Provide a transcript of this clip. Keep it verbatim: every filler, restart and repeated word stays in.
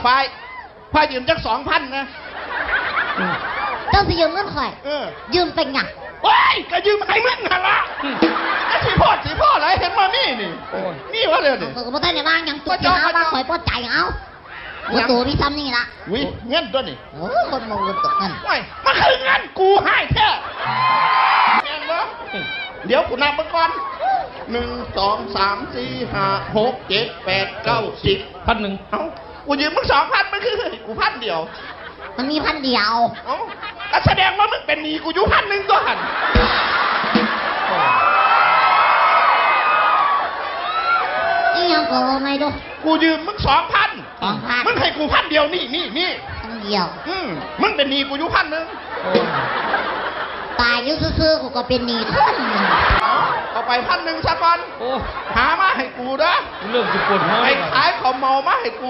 ฝ่ายฝ่ายยืมจักสองพันนะ เจ้าสิยืมเงินข่อย เออ ยืมเป็นหยัง โอ้ยก็ยืมให้มึงหั่นละก็สิโพดสิพ่ออะไรเห็นมามีนี่ โอ้ย มีว่าเลยนี่ เออบ่ทันได้ว่าหยังตุ๊กสิหาว่าข่อยบ่ใจเอาหัวโตมีซ้ำนี่ละ วิเงินตัวนี่ โอ้ยคนมองเงินตกเงิน โอ้ยมันคือเงินกูให้แท้แม่นบ่เดี๋ยวกูนับมาก่อนหนึ่งสองสามสี่ห้าหกเจ็ดแปดเก้าสิบ พันหนึ่ง เอ้ากูยืมมึงสองพันมึงคือให้กูพันเดียว มันมีพันเดียว เอ้าก็แสดงว่ามึงเป็นหนี้กูอยู่พันหนึ่งตัวหัน นี่ยังก็ไม่ดู กูยืมมึงสองพัน สองพัน มึงให้กูพันเดียวนี่นี่นี่ พันเดียว อืมมึงเป็นหนี้กูอยู่พันหนึ่ง ตายอยู่ซื่อๆกูก็เป็นหนี้คนหนึ่ง เอาไปพันหนึ่งซะก่อน โอ้ หามาให้กูนะ เริ่มจะปวดหัว ไป แล้ว ขายของเมามาให้กู